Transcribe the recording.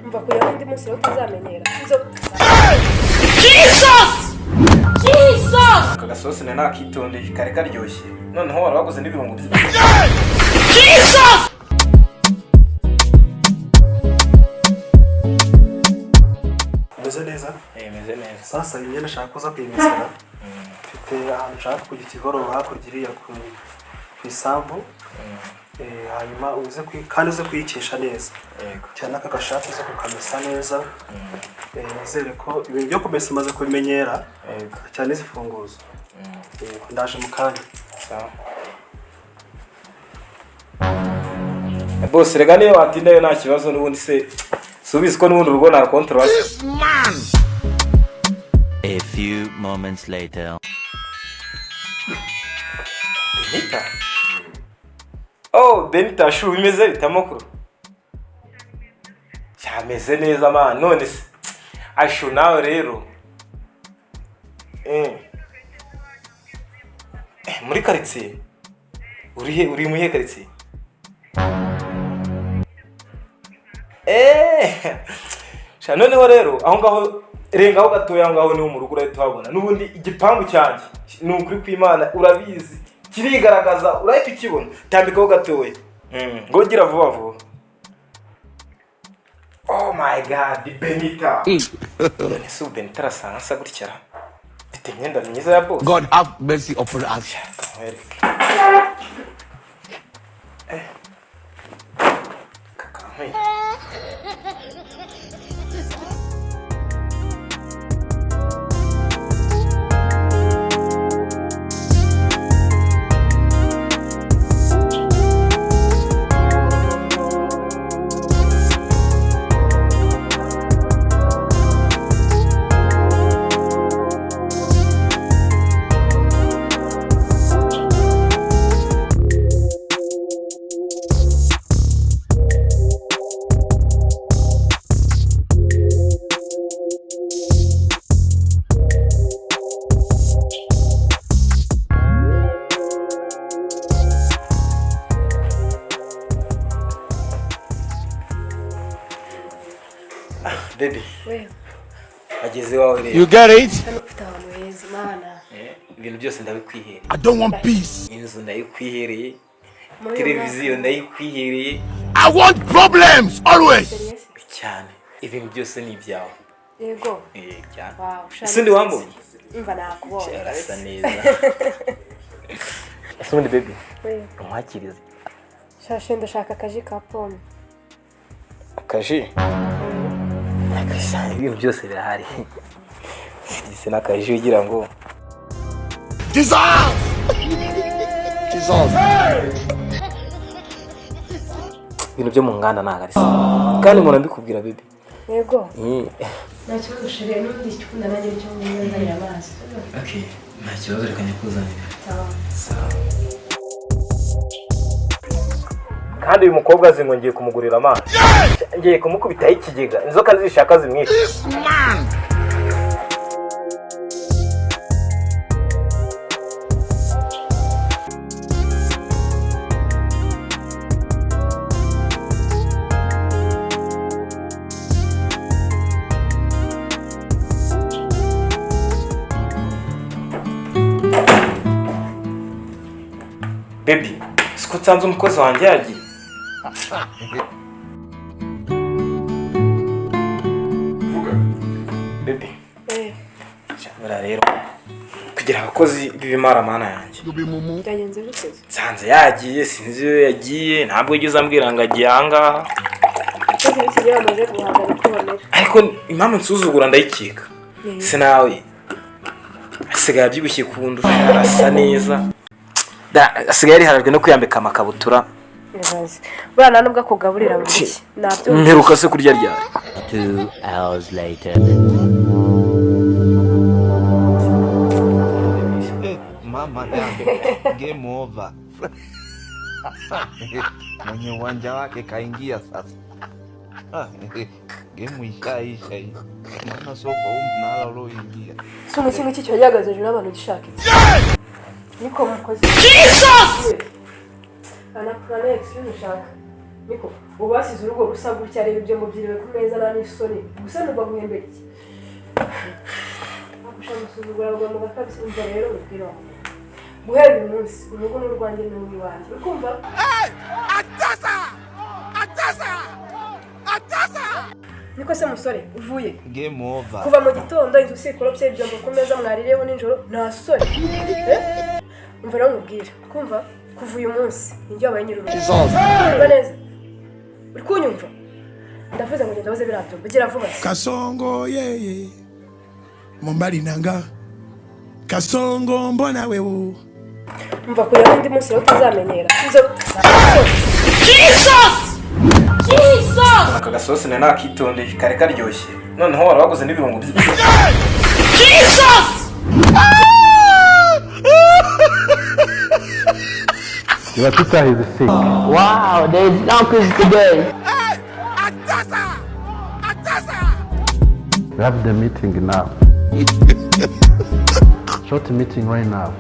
Umva, kugira ngo undi munsi rero utazamenyera izo. Aka gasosi nari nakitondeye, kari karyoshye. Noneho wari waguze n'ibirungo byinshi. Umeze neza? Eh, meze neza. Sasa iyi myenda nshaka kuza kuyimesera, mfite ahantu nshaka kujya ikigoroba hakurya iriya ku isambu. Hanyuma uze kandi uze kuyikesha neza. Yego. Cyane aka gashati uze kukamesa neza. Nizere ko ibintu byo kumesa umaze kubimenyera. Yego. Cyane izi funguzo. Ndaje mu kanya. Sawa. Bose rega niyo watindayo nta kibazo, n'ubundi se subizi ko n'ubundi urugo nta control. A few moments later. Benita. Oh, Benita shu, bimeze bite, amakuru? Cyameze neza man, none se ashu nawe rero. Eh. Eh, muri quartier? Uri he, uri mu quartier? Eh. Sha noneho rero aho ngaho rengaho gatoya, aho ngaho niho mu rugo urahita uhabona. N'ubundi igipangu cyanjye ni ukuri kw'Imana urabizi kirigaragaza, urahita ukibona, tambikaho gatoya. Ngo gira vuba vuba. Oh my God, Benita. None se ubu Benita arasa nsa gutya ra? Mfite imyenda myiza ya boss. God have mercy upon us. Nkwereke. Eh. Kakankwiye. Baby, We. ageze iwawe rero. You get it? Hano ufite ahantu heza, Imana. Eh, ibintu byose ndabikwihereye. I don't want peace. Inzu ndayikwihereye. Muri uyu Televiziyo mwaka. ndayikwihereye. I want problems always. Serious? Cyane, ibintu byose ni ibyawe. Yego. Eh, cyane. Wow, ushaka. Ese undi wambonye? Umva, nakubonye. Arasa neza. Ese ubundi baby, We. umwakirize. Shashe, ndashaka akaji ka pome. Akaji, akaji, ibintu byose birahari. Ese n'akaji ugira ngo Jesus! Jesus. Ibintu byo mu nganda ntabwo ari sawa, kandi mpora mbikubwira, baby. Yego. Nta kibazo chéri, n'ubundi ikikunda nanjye nicyo nzanira amazi. Okay, nta kibazo, reka nyakuzanire. Sawa. Kandi uyu mukobwa azi ngo ngiye kumugurira amazi, ngiye kumukubitaho ikigega, inzoka zishaka zimwica. Man. Baby, siko nsanze umukozi wanjye yagiye? Baby. Eh. Buriya rero kugira abakozi b'ibimaramana yanjye. You be mumu. Byagenze bite? Nsanze yagiye, sinzi iyo yagiye, ntabwo yigeze ambwira ngo agiye ahangaha. Abakozi b'iki gihe bamaze guhaga niko bamera. Ariko impamvu nsuzugura ndayikeka. Se nawe asigaye abyibushye kundusha, arasa neza. Asigaye yariharajwe no kwiyambika amakabutura. Ibibazo. Buriya nta nubwo akugaburira ngo iki nabyo. Mperuka se kurya ryari? 2 hours later. Mama yangu, game over. Mwenye uwanja wake kaingia sasa. Game ishaisha hii, maana sio kwa huu mnara ulioingia. Si iki ngiki kiba gihagaze hejuru y'abantu gishaka iki? Niko mukozi. Jesus! Anakura Alex ushaka. Niko ubu basize urugo rusa gutya, reba ibyo byiriwe ku meza, nta n'isoni. Gusa nubwo guhembera iki agusha gusuzugura rwa mu gakabisi. Umva rero umupira wawe, guhera uyu munsi urugo ni urwanjye n'urw'iwanjye, uri kumva? Niko se musore, uvuye Game over. kuva mu gitondo, inzu usikorobye, ibyombo ku meza mwaririyeho nijoro, nta soni? Eh? Umva rero nkubwire, kumva, kuva uyu munsi ninjye wabaye nyir'urugo. Urumva neza? Uri kunyumva? Ndavuze ngo genda woze biriya byombo, gira vuba se. Kasongo yeye mobali nanga Kasongo mbona wewe. Umva, kureba undi munsi rero utazamenyera izo. Aka gasosi nari nakitondeye, kari karyoshye. Noneho wari waguze n'ibirungo byinshi. Your sister is sick. Wow, there's uncles today. We have the meeting now. Short meeting right now.